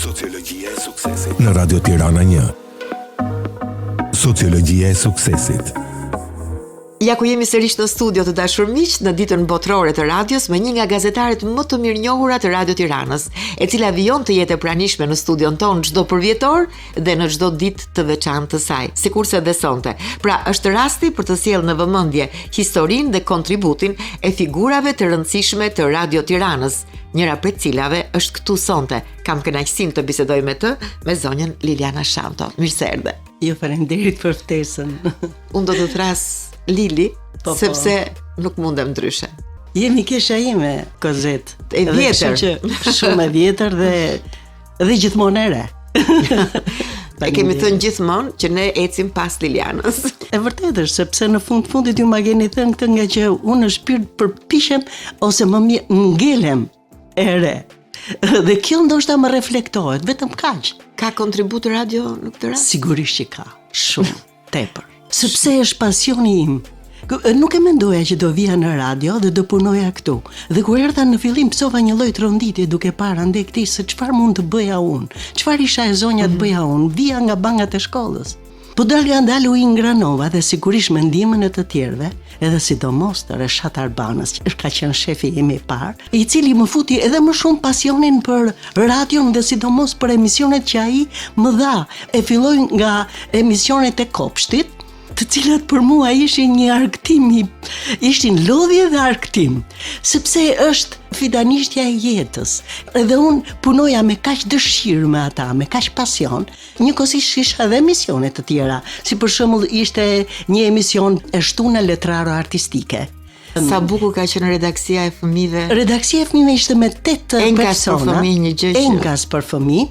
Sociologjia e suksesit në Radio Tirana 1. Sociologjia e suksesit. Ja ku jemi sërish në studio të dashur miq në ditën botërore të radios me një nga gazetaret më të mirënjohura të Radio Tiranës, e cila vijon të jetë e pranishme në studion tonë çdo përvjetor dhe në çdo ditë të veçantë të saj, sikurse dhe sonte. Pra, është rasti për të sjellë në vëmendje historinë dhe kontributin e figurave të rëndësishme të Radio Tiranës, njëra prej cilave është këtu sonte. Kam kënaqësinë të bisedoj me të, me zonjën Liliana Shanto. Mirë se erdhe. Ju faleminderit për ftesën. Unë do të thërras Lili, po, po. sepse nuk mundem ndryshe. Je mikesha ime, Kozet. E vjetër. Që shumë e vjetër dhe dhe gjithmonë e re. E kemi thënë gjithmonë që ne ecim pas Lilianës. E vërtetë është, sepse në fund fundit ju ma keni thënë këtë nga që unë në shpirt përpiqem ose më mirë ngelem e re. Dhe kjo ndoshta më reflektohet, vetëm kaq. Ka kontribut radio në këtë rast? Sigurisht që ka, shumë. Tepër. Sepse është pasioni im. Nuk e mendoja që do vija në radio dhe do punoja këtu. Dhe kur erdha në fillim pësova një lloj tronditje duke parë andej këtej se çfarë mund të bëja unë, çfarë isha e zonja të mhm. bëja unë, vija nga bangat e shkollës. Po dalëngadalë u ingranova dhe sigurisht me ndihmën e të tjerëve, edhe sidomos të Reshat Arbanës, që ka qenë shefi im i parë, i cili më futi edhe më shumë pasionin për radion dhe sidomos për emisionet që ai më dha. E filloi nga emisionet e kopshtit, të cilat për mua ishin një argëtim, ishin lodhje dhe argëtim, sepse është fidanishtja e jetës. Edhe unë punoja me kaq dëshirë me ata, me kaq pasion, njëkohësisht kisha edhe emisione të tjera, si për shembull ishte një emision e shtuna letraro artistike. Sa bukur ka qenë redaksia e fëmijëve. Redaksia e fëmijëve ishte me 8 persona. Për fëmijë një gjë që. Enkas për fëmijë.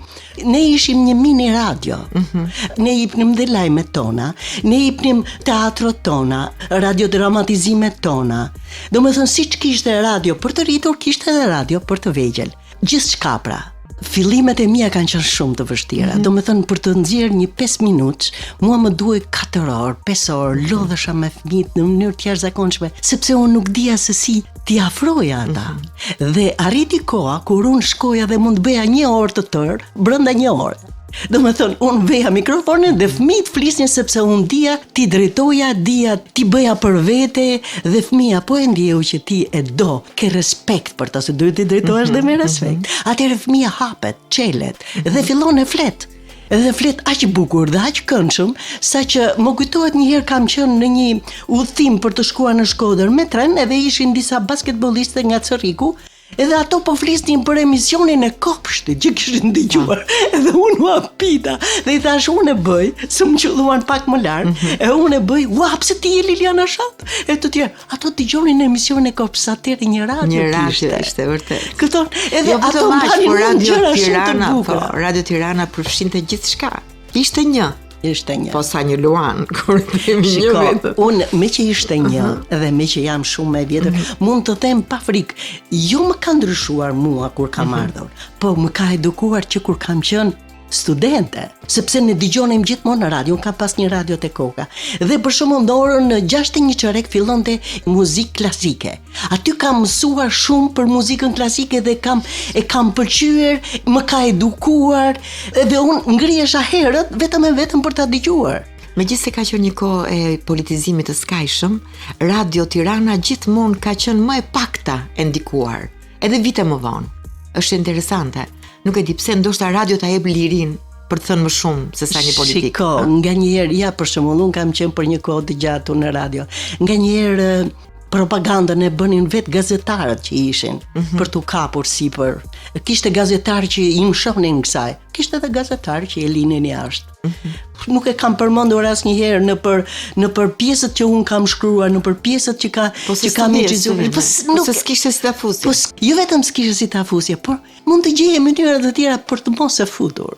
Ne ishim një mini radio. Mm -hmm. Ne jepnim dhe lajmet tona, ne jepnim teatrot tona, radiodramatizimet tona. Domethënë siç kishte radio për të rritur, kishte edhe radio për të vegjël. Gjithçka pra. Fillimet e mia kanë qenë shumë të vështira. Mm -hmm. Domethënë për të nxjerrë një 5 minutë, mua më duhej 4 orë, 5 orë, lodhesha me fëmijët në mënyrë të jashtëzakonshme, sepse unë nuk dija se si t'i afroja ata. Mm -hmm. Dhe arriti koha kur unë shkoja dhe mund të bëja një orë të tërë brenda një ore. Domethënë, unë veja mikrofonin dhe fëmijët flisnin sepse unë dija t'i drejtoja, dija t'i bëja për vete dhe fëmija po e ndjeu që ti e do, ke respekt për ta, se duhet t'i drejtohesh mm -hmm, dhe me mhm, respekt. Mm -hmm. Atëherë fëmija hapet, çelet dhe fillon e flet. Edhe flet aq bukur dhe aq këndshëm, saqë më kujtohet një herë kam qenë në një udhëtim për të shkuar në Shkodër me tren edhe ishin disa basketbolliste nga Cërriku, Edhe ato po flisnin për emisionin e kopshtit që kishin dëgjuar. Edhe unë u habita dhe i thashë unë e bëj, se më qëlluan pak më lart. Mm -hmm. E unë e bëj, ua, pse ti je Liliana Shanto? E të tjerë, ato dëgjonin emisionin e kopshtit atëherë një radio. Një radio ishte vërtet. Këto edhe jo, ato mbanin po radio gjëra shumë të bukura. Po, Radio Tirana përfshinte gjithçka. Ishte një. Ishte një. Po sa një luan, kur themi një vetëm. Unë meqë ishte një uh -huh. dhe meqë jam shumë e vjetër, uh mhm. -huh. mund të them pa frikë, jo më ka ndryshuar mua kur kam uh mhm. -huh. ardhur, po më ka edukuar që kur kam qenë studente, sepse ne dëgjonim gjithmonë në radio, unë kam pas një radio te koka. Dhe për shembull në orën 6 e një çerek fillonte muzikë klasike. Aty kam mësuar shumë për muzikën klasike dhe kam e kam pëlqyer, më ka edukuar dhe unë ngrihesha herët vetëm e vetëm për ta dëgjuar. Megjithëse ka qenë një kohë e politizimit të skajshëm, Radio Tirana gjithmonë ka qenë më e pakta e ndikuar, edhe vite më vonë. Është interesante. Nuk e di pse ndoshta radio ta jep lirinë për të thënë më shumë se sa një politikë. Shiko, nganjëherë, ja për shembull, unë kam qenë për një kohë të gjatë në radio. Nganjëherë propagandën e bënin vetë gazetarët që ishin mm -hmm. për t'u kapur sipër. Kishte gazetarë që i mëshonin kësaj, kishte edhe gazetarë që e linin jashtë. Mm -hmm. Nuk e kam përmendur asnjëherë nëpër nëpër pjesët që unë kam shkruar, nëpër pjesët që ka po që kam incizuar. Po, po nuk se s'kishte si ta fusje. Po jo vetëm s'kishte si ta fusje, por mund të gjeje mënyra të tjera për të mos e futur.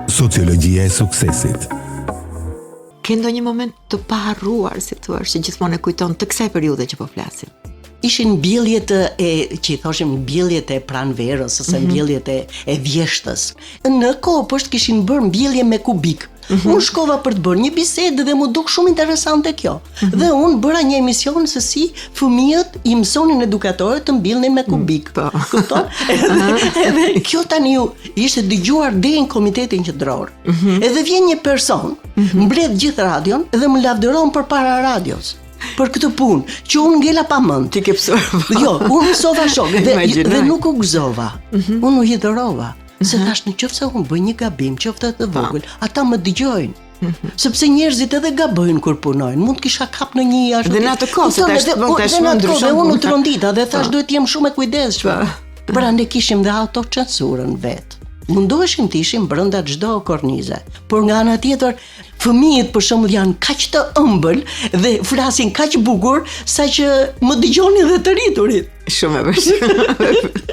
Sociologjia e suksesit. Ke ndonjë moment të paharruar, si thua, që gjithmonë e kujton të kësaj periudhe që po flasim? Ishin mbjelljet e që i thoshim mbjelljet e pranverës ose mm -hmm. mbjelljet e, e vjeshtës. Në kopësht kishin bërë mbjellje me kubik. Mm -hmm. Unë shkova për të bërë një bisedë dhe m'u duk shumë interesante kjo. Mm -hmm. Dhe unë bëra një emision se si fëmijët i mësonin edukatorët të mbillnin me kubik. Mm, po. Kupton? Edhe, edhe kjo tani u ishte dëgjuar deri në komitetin qendror. Mm -hmm. Edhe vjen një person, mm -hmm. mbledh gjithë radion dhe më lavdëron përpara radios për këtë punë, që unë ngela pa mend. Ti ke pësuar. Jo, unë pësova shok dhe, dhe nuk u gëzova. Mm -hmm. Unë u hidhërova. Se mhm. thashë në qoftë se unë bëj një gabim, qoftë të po. vogël, ata më dëgjojnë. Mhm. Sepse njerëzit edhe gabojnë kur punojnë. Mund të kisha kap në një ashtu. Dhe në atë kohë, se tash mund tash mund ndryshon. Dhe unë u trondita dhe thashë po. duhet të jem shumë e kujdesshme. Po. Pra ne kishim dhe autocensurën vetë. Mundoheshim të ishim brenda çdo kornize. Por nga ana tjetër, fëmijët për shembull janë kaq të ëmbël dhe flasin kaq bukur saqë më dëgjonin dhe të rriturit. Shumë e vërtetë.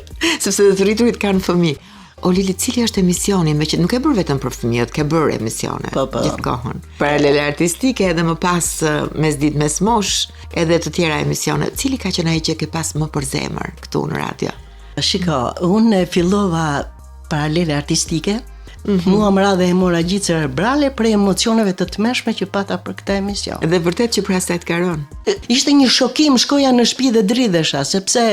Sepse dhe të rriturit kanë fëmijë. O Lili, cili është emisioni, meqë nuk e bërë vetëm për fëmijët, ke bërë emisione po, po. gjithë kohën. Paralele artistike edhe më pas mesditë mesmoshë, edhe të tjera emisione. Cili ka qenë ai që ke pas më për zemër këtu në radio? Shiko, unë e fillova paralele artistike, Mm -hmm. Mua më ra dhe hemorragji cerebrale prej emocioneve të tmerrshme që pata për këtë emision. Dhe vërtet që prej asaj të ka rënë. Ishte një shokim, shkoja në shtëpi dhe dridhesha, sepse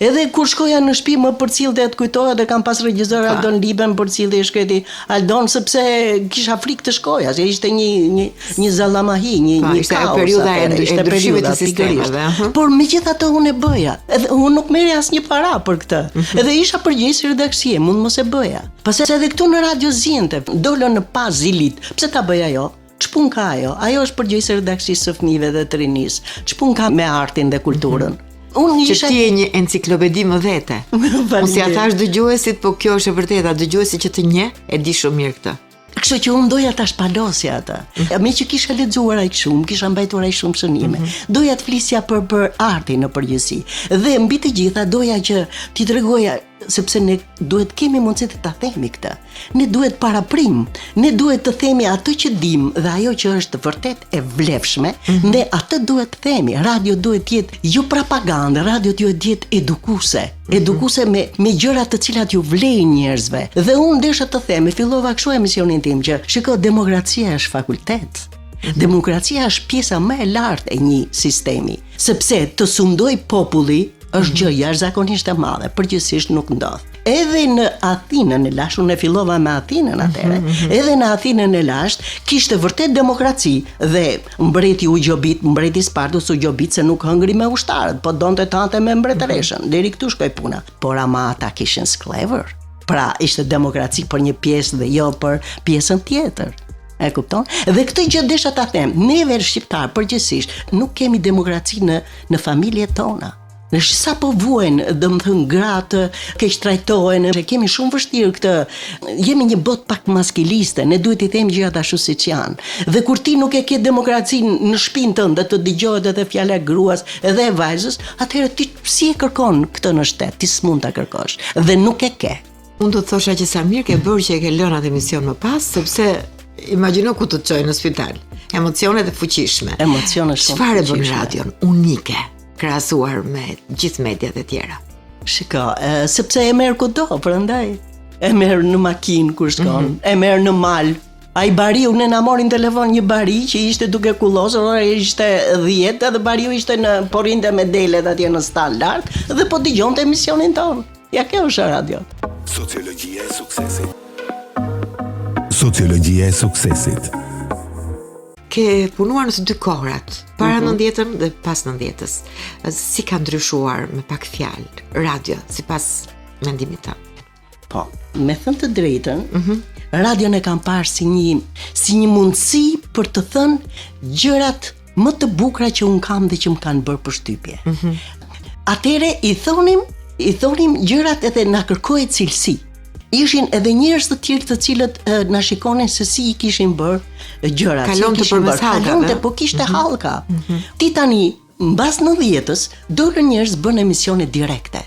edhe kur shkoja në shtëpi më përcillte të kujtohet dhe kam pas regjisor pa. Aldon Liben përcillte i shkreti Aldon sepse kisha frikë të shkoja, se ishte një një një zallamahi, një pa, një ishte kaos. Periudha e ishte periudha të sistemeve. Uh -huh. Por megjithatë unë e bëja. Edhe unë nuk merrja asnjë para për këtë. Uh mhm. -huh. Edhe isha përgjegjës redaksie, mund mos e bëja. Pastaj edhe këtu në radio zinte, dolën në pah zilitë. Pse ta bëjë ajo? Ç'punë ka ajo? Ajo është përgjegjëse e redaksisë së fëmijëve dhe të rinisë. Ç'punë ka me artin dhe kulturën? Mm -hmm. Unë isha... Që ti je një enciklopedi më vete. Unë s'ia thashë dëgjuesit, po kjo është e vërteta, dëgjuesi që të njeh e di shumë mirë këtë. Kështu që unë doja ta shpalosja atë. Mm -hmm. Meqë kisha lexuar aq shumë, kisha mbajtur aq shumë shënime. Mm -hmm. Doja të flisja për për artin në përgjithësi. Dhe mbi të gjitha doja që t'i tregoja sepse ne duhet kemi mundësi të ta themi këtë. Ne duhet paraprijmë, ne duhet të themi atë që dimë dhe ajo që është vërtet e vlefshme, mm -hmm. ne atë duhet të themi. Radio duhet të jetë jo propagandë, radio duhet të jetë edukuese. Mm -hmm. Edukuese me me gjëra të cilat ju vlejnë njerëzve. Dhe unë desha të them, e fillova kështu emisionin tim që shiko demokracia është fakultet. Mm -hmm. Demokracia është pjesa më e lartë e një sistemi, sepse të sundojë populli është gjë jashtëzakonisht e madhe, përgjithësisht nuk ndodh. Edhe në Athinën e lashtë, unë e fillova me Athinën atëherë, mm -hmm. edhe në Athinën e lashtë kishte vërtet demokraci dhe mbreti u gjobit, mbreti i Spartës u gjobit se nuk hëngri me ushtarët, po donte të hante me mbretëreshën. Mm -hmm. Deri këtu shkoi puna. Por ama ata kishin skllevër. Pra, ishte demokraci për një pjesë dhe jo për pjesën tjetër. E kupton? Dhe këtë gjë desha ta them, neve shqiptarë përgjithësisht nuk kemi demokraci në në familjet tona. Në sa po vuajnë, domethënë gratë keqtrajtohen, e kemi shumë vështirë këtë. Jemi një botë pak maskiliste, ne duhet t'i themi gjërat ashtu siç janë. Dhe kur ti nuk e ke demokracinë në shpinë tënde të dëgjohet edhe fjala e gruas, edhe e vajzës, atëherë ti si e kërkon këtë në shtet? Ti s'mund ta kërkosh dhe nuk e ke. Unë do të thosha që sa mirë ke bërë që e ke lënë atë emision më pas, sepse imagjino ku të çojnë në spital. Emocionet e fuqishme. Emocione shumë. Çfarë e bën radion unike krahasuar me gjithë mediat e tjera? Shiko, e, sepse e merr kudo, prandaj e merr në makinë kur shkon, mm -hmm. e merr në mal. Ai bariu ne na mori në telefon një bari që ishte duke kullosur, ora ishte 10 edhe bariu ishte në po rrinte me delet atje në stall lart dhe po dëgjonte emisionin tonë. Ja kjo është radio. Sociologjia e suksesit. Sociologjia e suksesit. Ke punuar në të dy kohrat, para mm -hmm. 90-ën dhe pas 90-ës. Si ka ndryshuar me pak fjalë radio sipas mendimit tënd? Po, me thënë të drejtën, mm -hmm. radion e kam parë si një si një mundësi për të thënë gjërat më të bukura që unë kam dhe që më kanë bërë përshtypje. Mm -hmm. Atëherë i thonim, i thonim gjërat edhe na kërkohej cilësi. Ishin edhe njerëz të tjerë të cilët e, na shikonin se si i kishin bërë gjërat. Kalonte si përmes hallkave. Kalonte, po kishte mm -hmm. hallka. Mm -hmm. Ti tani mbas 90-ës dolën njerëz bënë emisione direkte.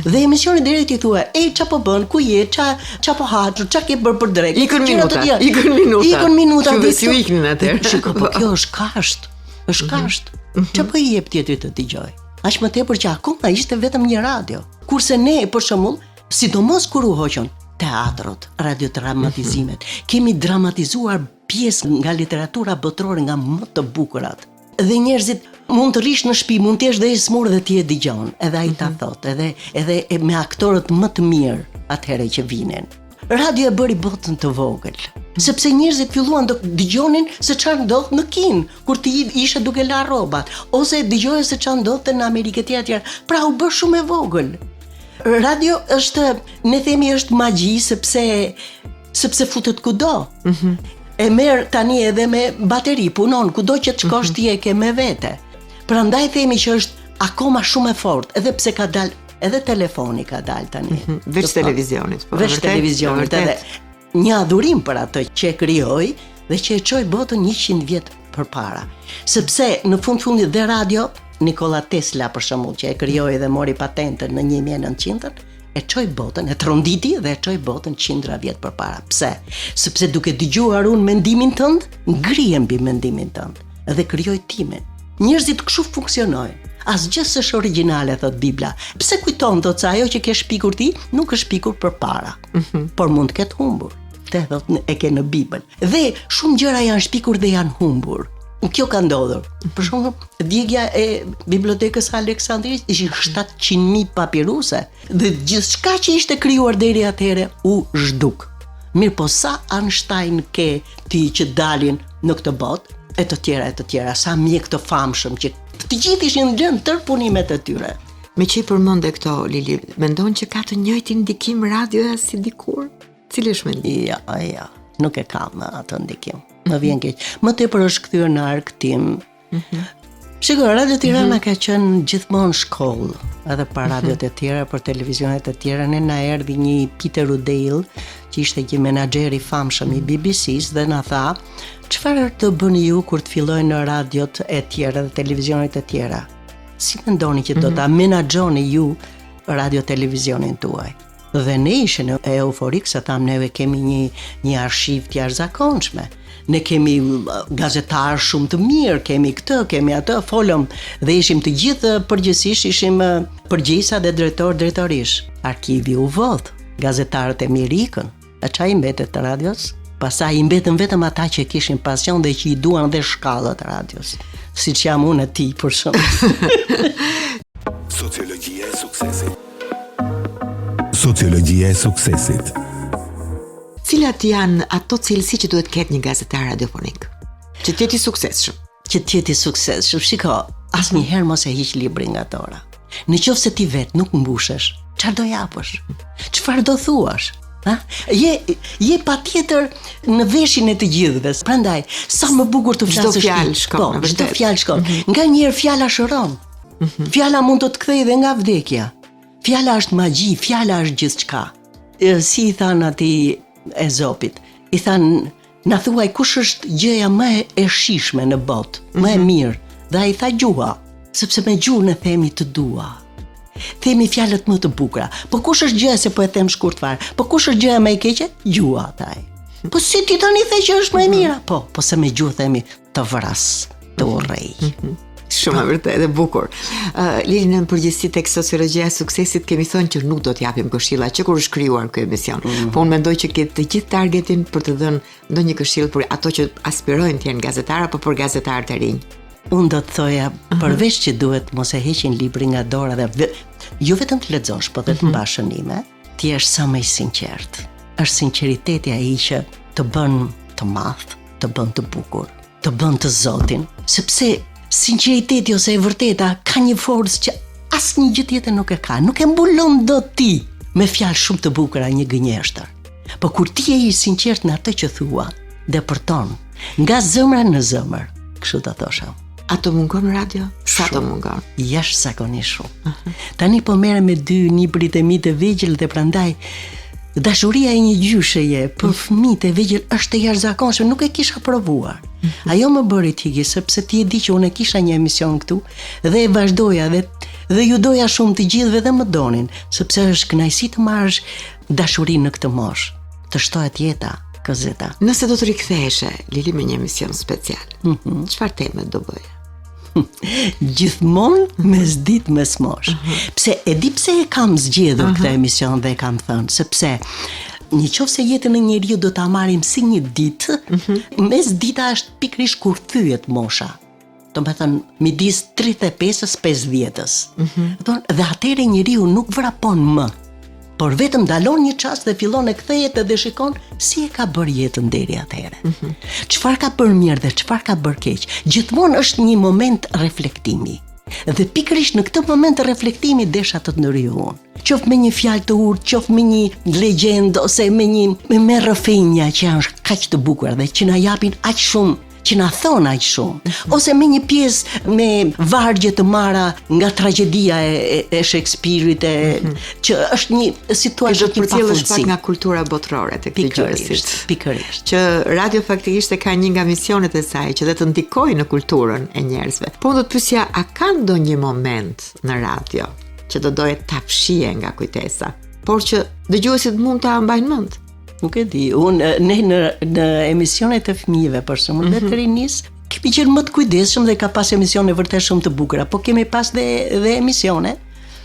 Dhe emisioni direkt i thua, "Ej, ça po bën? Ku je? Ça ça po ha? Ça ke bërë për drekë?" Ikën minuta. Ikën minuta. Ikën minuta. Ju si iknin atëherë. Shiko, po kjo është kashtë. Është mhm. kashtë. Mm -hmm. Ça po i jep tjetrit të dëgjojë? Aq më tepër që akoma ishte vetëm një radio. Kurse ne, për shembull, sidomos kur u hoqën. teatrot, radiodramatizimet. Mm -hmm. Kemi dramatizuar pjesë nga literatura botërore nga më të bukurat. Dhe njerëzit mund të rrish në shtëpi, mund të jesh dhe i smur dhe ti e dëgjon, edhe ai ta mhm. thotë, edhe edhe e me aktorët më të mirë atëherë që vinin. Radio e bëri botën të vogël, sepse njerëzit filluan të dëgjonin se çfarë ndodh në Kinë, kur ti ishe duke larë rrobat, ose dëgjoje se çfarë ndodhte në Amerikë etj etj. Pra u bë shumë e vogël. Radio është, ne themi është magji sepse sepse futet kudo. Mm -hmm. E merr tani edhe me bateri, punon kudo që të shkosh mm -hmm. ti e ke me vete. Prandaj themi që është akoma shumë e fortë, edhe pse ka dal edhe telefoni ka dal tani. Mm -hmm. Veç televizionit, po. Veç televizionit edhe një adhurim për atë që e krijoi dhe që e çoi botën 100 vjet përpara. Sepse në fund fundit dhe radio Nikola Tesla për shembull që e krijoi dhe mori patentën në 1900-ën, e çoi botën, e tronditi dhe e çoi botën qindra vjet përpara. Pse? Sepse duke dëgjuar unë mendimin tënd, ngrihem mbi mendimin tënd dhe krijoj timin. Njerëzit kështu funksionojnë. Asgjë s'është origjinale, thotë Bibla. Pse kujton thotë se ajo që ke shpikur ti nuk është shpikur përpara, mm -hmm. por mund të ketë humbur. Te thotë e ke në Bibël. Dhe shumë gjëra janë shpikur dhe janë humbur. Kjo ka ndodhur. Për shembull, djegia e bibliotekës së Aleksandrisë ishin 700.000 papiruse dhe gjithçka që ishte krijuar deri atëherë u zhduk. Mirëpo sa Einstein ke ti që dalin në këtë botë e të tjera e të tjera, sa mjekë të famshëm që të gjithë ishin lënë tërë punimet e tyre. Meqë i përmende këto, Lili, mendon që ka të njëjtin ndikim radioja si dikur? Cili është mendimi? Jo, jo, nuk e ka më atë ndikim. Më vjen keq. Më tepër është kthyer në argëtim. Mm -hmm. Shiko, Radio Tirana mm -hmm. ka qenë gjithmonë shkollë, edhe për mhm. radiot e tjera, për televizionet e tjera, ne na erdhi një Peter Udale, që ishte një menaxher i famshëm i BBC-s dhe na tha, çfarë të bëni ju kur të fillojnë radiot e tjera dhe televizionet e tjera? Si mendoni që do mhm. ta menaxhoni ju radio televizionin tuaj? Dhe ne ishim euforik se thamë neve kemi një një arkiv të jashtëzakonshme. Ne kemi uh, gazetarë shumë të mirë, kemi këtë, kemi atë, folëm dhe ishim të gjithë uh, përgjithsisht ishim uh, përgjegjësa dhe drejtor drejtorish. Arkivi u vodh, gazetarët e mirë ikën. A ça i mbetet radios? Pastaj i mbetën vetëm ata që kishin pasion dhe që i duan dhe shkallët radios. Siç jam unë e ti për shembull. Sociologjia e suksesit. Sociologjia e suksesit. Cilat janë ato cilësi që duhet të ketë një gazetar radiofonik? Që të jetë i suksesshëm. Që të jetë i suksesshëm. Shiko, asnjëherë mos e hiq librin nga dora. Në qoftë se ti vetë nuk mbushesh, çfarë do japësh? Çfarë do thuash? Ha? Je je patjetër në veshin e të gjithëve. Prandaj, sa më bukur të flasësh. Çdo fjalë shkon, po, çdo fjalë shkon. Mm -hmm. Nganjëherë fjala shëron. Mm -hmm. Fjala mund të të kthejë dhe nga vdekja. Fjala është magji, fjala është gjithçka. Si i thanë atij Ezopit, i thanë Na thuaj kush është gjëja më e shijshme në botë, më e mhm. mirë. Dhe ai tha gjuha, sepse me gjuhë ne themi të dua. Themi fjalët më të bukura. Po kush është gjëja se po e them shkurt fare? Po kush është gjëja më e keqe? Gjuha, tha ai. Po si ti tani the që është më e mira? Po, po se me gjuhë themi të vras, të urrej. Mhm. Shumë e vërtetë e bukur. Uh, Lili në përgjithësi tek sociologjia e suksesit kemi thënë që nuk do të japim këshilla që kur është krijuar ky emision. Mm -hmm. Po unë mendoj që ke të gjithë targetin për të dhënë ndonjë këshillë për ato që aspirojnë të jenë gazetarë apo për gazetarë të rinj. Unë do të thoja, uh mhm. -huh. përveç që duhet mos e heqin librin nga dora dhe jo vetëm të lexosh, po dhe të mhm. mbash shënime, të jesh sa më i sinqertë. Është sinqeriteti ai që të bën të madh, të bën të bukur, të bën të zotin, sepse sinqeriteti ose e vërteta ka një forcë që asnjë gjë tjetër nuk e ka, nuk e mbulon dot ti me fjalë shumë të bukura një gënjeshtër. Po kur ti je i sinqert në atë që thua, depërton nga zemra në zemër, kështu do thosha. A të mungon radio? Sa të mungon? Jashtëzakonisht shumë. Uh -huh. Tani po merrem me dy nipërit e mi të vegjël dhe prandaj dashuria e një gjysheje për mhm. fëmijët e vegjël është e jashtëzakonshme, nuk e kisha provuar. Uh mhm. -huh. Ajo më bëri të iki sepse ti e di që unë e kisha një emision këtu dhe e vazhdoja dhe dhe ju doja shumë të gjithëve dhe më donin, sepse është kënaqësi të marrësh dashurinë në këtë moshë. Të shtohet jeta. Gazeta. Nëse do të riktheheshe, Lili me një emision special, mm -hmm. çfarë teme do bëje? Gjithmonë mesditë mesmoshë. Uh mhm. -huh. Pse e di pse e kam zgjedhur uh mhm. -huh. këtë emision dhe e kam thënë, sepse Në qoftë se jetën e njeriut do ta marrim si një ditë, mm -hmm. mesdita është pikërisht kur thyet mosha. Domethënë, midis 35-ës 50-ës. Mm -hmm. Dhe atëherë njeriu nuk vrapon më, por vetëm ndalon një çast dhe fillon e kthehet edhe shikon si e ka bërë jetën deri atëherë. Mm -hmm. Çfarë ka bërë mirë dhe çfarë ka bërë keq. Gjithmonë është një moment reflektimi. Dhe pikërisht në këtë moment reflektimi desha të ndërhyj unë. Qoftë me një fjalë të urtë, qoftë me një legjendë ose me një me, me rrëfenja që janë kaq të bukura dhe që na japin aq shumë që na thonë aq shumë, ose me një pjesë me vargje të marra nga tragjedia e, e, e Shakespeare-it e mm -hmm. që është një si thua është një pafundësi. pak nga kultura botërore tek dëgjuesit. Pikërisht. Që radio faktikisht e ka një nga misionet e saj që dhe të ndikojë në kulturën e njerëzve. Po unë do të pyesja, a ka ndonjë moment në radio që do doje ta fshije nga kujtesa, por që dëgjuesit mund ta mbajnë mend? Nuk e di, unë ne në në emisionet e fëmijëve për shembull mm -hmm. dhe të mhm. rinisë, kemi qenë më të kujdesshëm dhe ka pas emisione vërtet shumë të bukura, po kemi pas dhe dhe emisione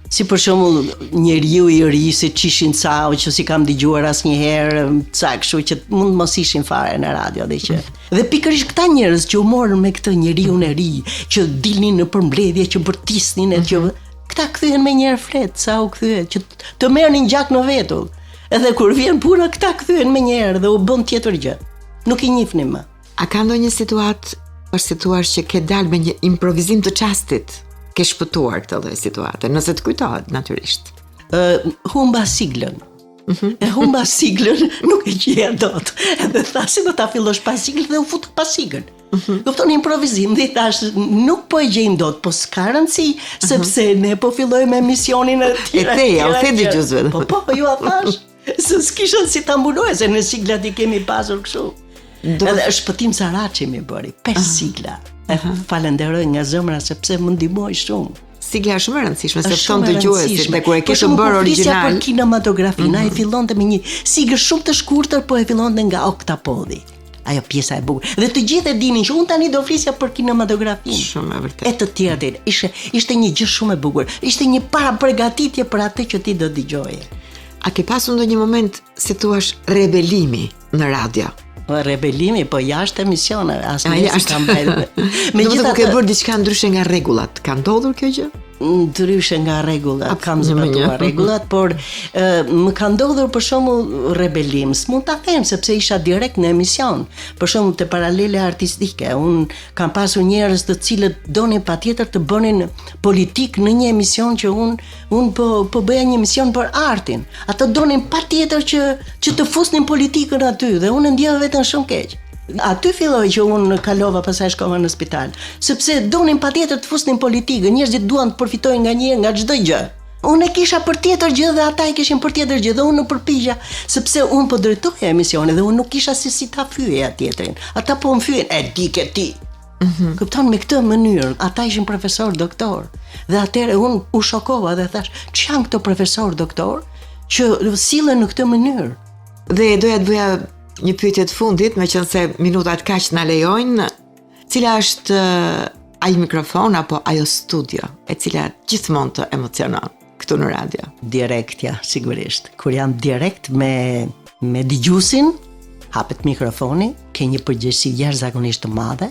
si për shembull njeriu i ri se ç'ishin ca o që s'i kam dëgjuar asnjëherë, ca kështu që mund mos ishin fare në radio dhe që. Dhe pikërisht këta njerëz që u morën me këtë njeriun e ri, që dilnin në përmbledhje, që bërtisnin e që mhm. këta kthyen menjëherë flet, sa u kthye që të merrnin gjak në vetull. Edhe kur vjen puna këta kthyen menjëherë dhe u bën tjetër gjë. Nuk i njihnim më. A ka ndonjë situatë është si thua që ke dalë me një improvizim të çastit, ke shpëtuar këtë lloj situate, nëse të kujtohet natyrisht. Ë uh, humba siglën. Mm -hmm. E humba siglën, nuk e gjeja dot. Edhe tha si do ta fillosh pa siglë dhe u futa pa siglën. Mm -hmm. Kupton improvizim dhe i thash nuk po e gjejmë dot, po s'ka rëndësi mm -hmm. sepse ne po fillojmë emisionin e tjera. E the, ja, u the dëgjuesve. Po po, jua thash. Se s'kisha si ta mbuloja, se ne siglat i kemi pasur kështu. Do... Edhe Shpëtim Saraçi m'i bëri, pesë sigla. E falenderoj nga zemra sepse më ndihmoi shumë. Sigla është shumë e rëndësishme se fton dëgjuesit dhe kur e ke të bërë origjinal. Për kinematografinë, mm -hmm. ai fillonte me një sigël shumë të shkurtër, po e fillonte nga oktapodi. Ajo pjesa e bukur. Dhe të gjithë e dinin që unë tani do flisja për kinematografinë. Shumë e vërtetë. E të tjera të tjera. Ishte ishte një gjë shumë e bukur. Ishte një parapërgatitje për atë që ti do dëgjoje. A ke pasur ndonjë moment, si thua, rebelimi në radio? Po rebelimi, po jashtë emisioneve, asnjë jashtë kam bërë. Megjithatë, ke bërë diçka ndryshe nga rregullat. Ka ndodhur kjo gjë? Ndryshe nga rregullat, kam zbatuar rregullat, por e, më ka ndodhur për shembull rebelim, s'mund ta them sepse isha direkt në emision. Për shembull te paralele artistike, unë kam pasur njerëz të cilët donin patjetër të bënin politikë në një emision që unë unë po po bëja një emision për artin. Ata donin patjetër që që të fusnin politikën aty dhe unë e ndjeva veten shumë keq. Aty filloi që unë kalova pastaj shkova në spital, sepse donin patjetër të fusnin politikën, njerëzit duan të përfitojnë nga një nga çdo gjë. Unë e kisha për tjetër gjë dhe ata e kishin për tjetër gjë dhe unë u përpiqja, sepse unë po drejtoja emisionin dhe unë nuk kisha se si ta fyeja tjetrin. Ata po më fyen, e di ke ti. Mm -hmm. Kupton me këtë mënyrë, ata ishin profesor doktor. Dhe atëherë unë u shokova dhe thash, ç'janë këto profesor doktor që sillen në këtë mënyrë? Dhe doja të bëja Një pyetje të fundit, meqenëse minutat kaq na lejojnë, cila është eh, ai mikrofon apo ajo studio e cila gjithmonë të emocionon këtu në radio? Direktja, sigurisht. Kur jam direkt me me dëgjuesin, hapet mikrofoni, ke një përgjegjësi jashtëzakonisht të madhe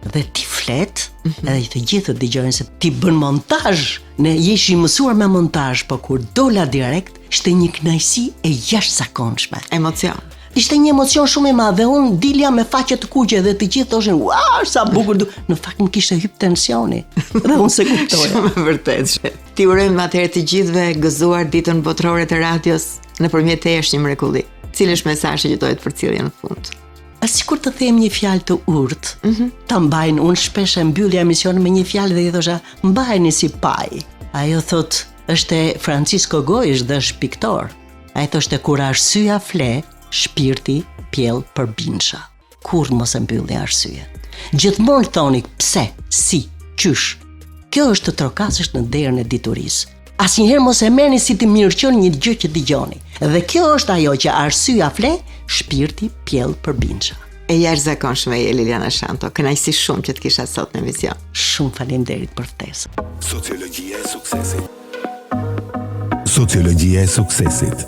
dhe ti flet, mm -hmm. edhe të gjithë të dëgjojnë se ti bën montazh. Ne ishim mësuar me montazh, po kur dola direkt, ishte një kënaqësi e jashtëzakonshme. Emocion. Ishte një emocion shumë i madh dhe unë dilja me faqe të kuqe dhe të gjithë thoshin, "Ua, sa bukur!" Du. Në fakt më kishte hyp tensioni dhe unë s'e kuptoja. Shumë e vërtetë. T'i urojmë atëherë të gjithëve gëzuar ditën botërore të radios nëpërmjet teje është një mrekulli. Cili është mesazhi që doje të përcillje në fund? A sikur të them një fjalë të urtë, mm -hmm. ta mbajnë, unë shpesh e mbyllja emisionin me një fjalë dhe i thosha, mbajeni si paj. Ajo thotë, është e Francisco Goyës dhe është piktor. Ai thoshte kur arsyeja fle, shpirti pjell përbinsha. Kurrë mos e mbyllni arsyen. Gjithmonë thoni pse, si, qysh. Kjo është të trokasësh në derën e diturisë. Asnjëherë mos e merrni si të mirëqenë një gjë që dëgjoni. Dhe kjo është ajo që arsyeja fle, shpirti pjell përbinsha. E jashtëzakonshme je Liliana Shanto. Kënaqësi shumë që të kisha sot në emision. Shumë faleminderit për ftesën. Sociologjia e suksesit. Sociologjia e suksesit.